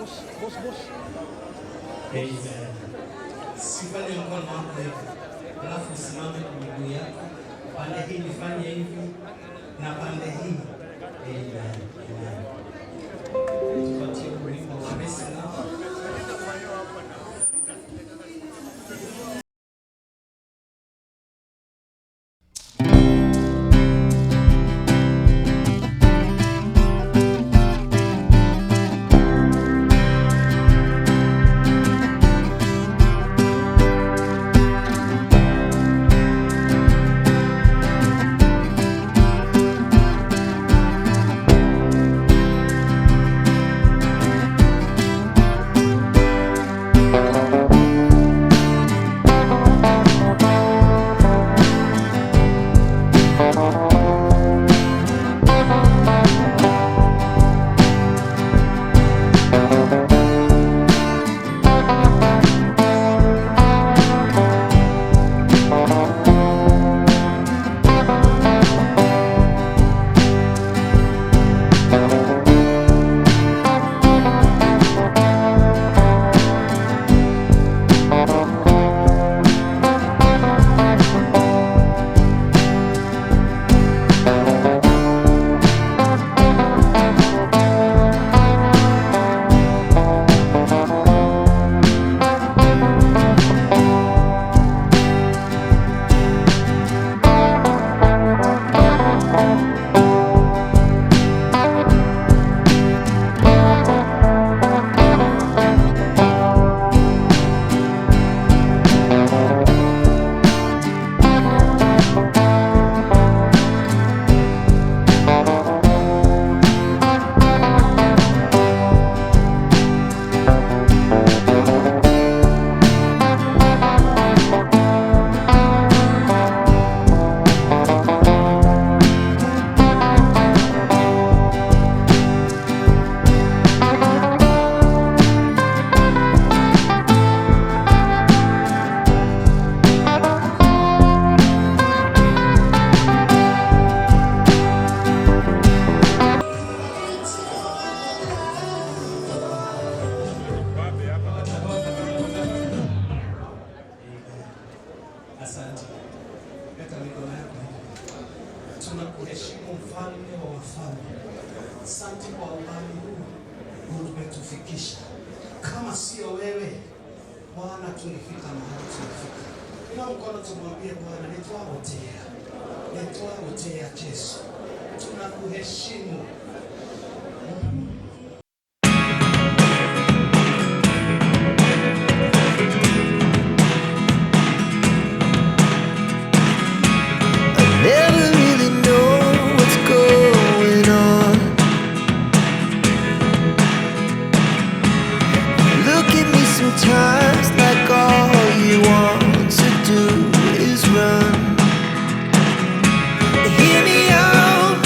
Boss, boss, boss. Amen. Sifanye mkono wako hivi, alafu usimame kwa miguu yako. Pande hii nifanye hivi na pande hii. Amen. Amen. Tupatie wimbo wa Raising Up. Asante. Weka mikono yako hivi. Tunakuheshimu mfalme wa wafalme. Asante kwa umbali huu umetufikisha. Kama sio wewe Bwana, tungefika mahali tumefika. Inua mkono tumwambie Bwana, nitwaotea, nitwaotea Yesu, tunakuheshimu. I never really know what's going on. Look at me sometimes like all you want to do is run. Hear me out,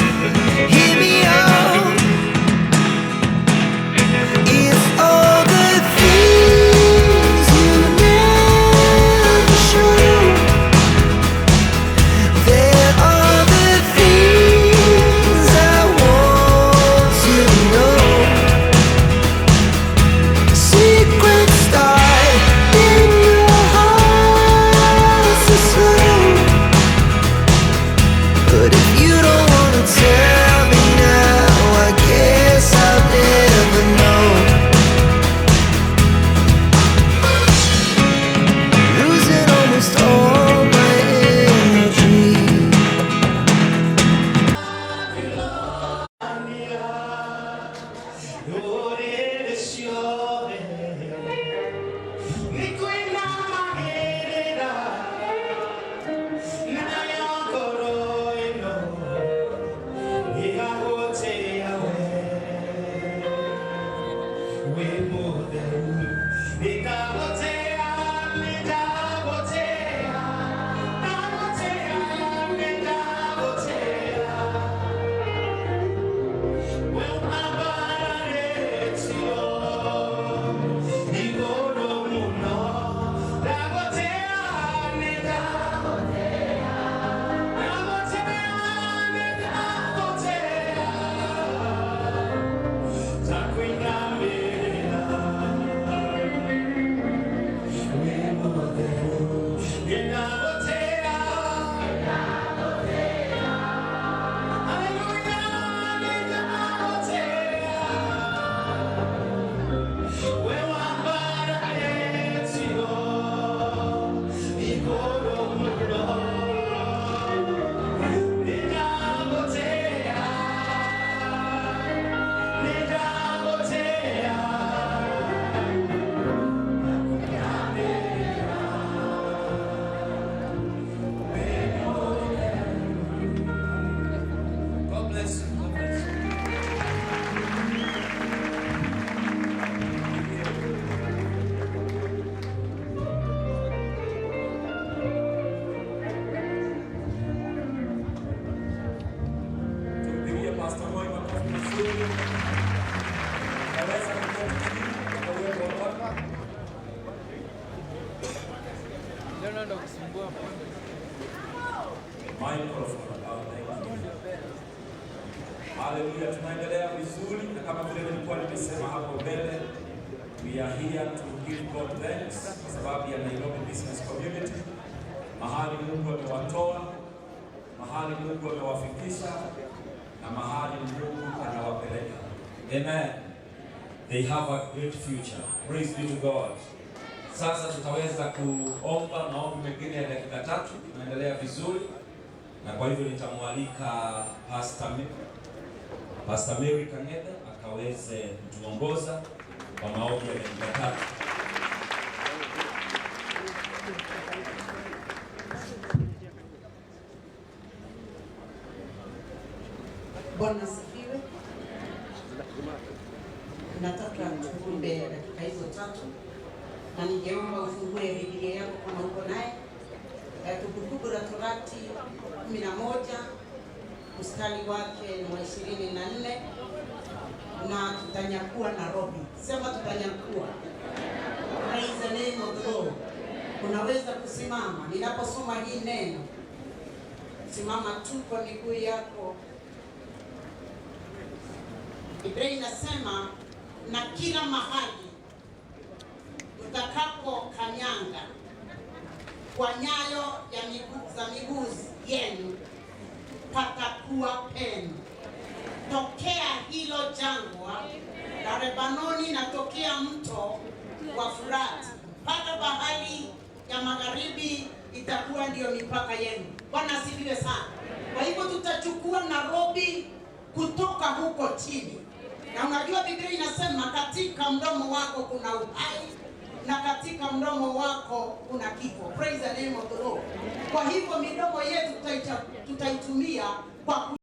hear me out. Microphone. Oh, thank you. Haleluya, tunaendelea vizuri na kama vile nilikuwa nimesema hapo mbele, we are here to give God thanks kwa sababu ya Nairobi Business Community, mahali Mungu amewatoa, mahali Mungu amewafikisha na mahali Mungu anawapeleka. Amen. They have a great future. Praise be to God. Sasa tutaweza kuomba maombi mengine ya dakika 3. Tunaendelea vizuri, na kwa hivyo nitamwalika Pastor Mary Kang'ethe akaweze kutuongoza kwa maombi ya dakika 3. Bwana asifiwe. Nataka tuombe dakika hizo 3, na ningeomba ufungue Biblia yako kama uko naye. Kumbukumbu la Torati 11 mstari wake ni wa 24, na tutanyakua Nairobi. Sema tutanyakua. Praise the name of the Lord. Unaweza kusimama ninaposoma hii neno. Simama tu kwa miguu yako. Biblia inasema, na kila mahali mtakapokanyanga kwa nyayo ya miguu za miguu yenu patakuwa penu. Tokea hilo jangwa la Lebanoni na tokea mto wa Furati mpaka bahari ya magharibi itakuwa ndiyo mipaka yenu. Bwana asifiwe sana. Kwa hivyo tutachukua Nairobi kutoka huko chini. Na unajua Biblia inasema katika mdomo wako kuna uhai na katika mdomo wako kuna kifo. Praise the name of the Lord. Kwa hivyo midomo yetu tutaitumia kwa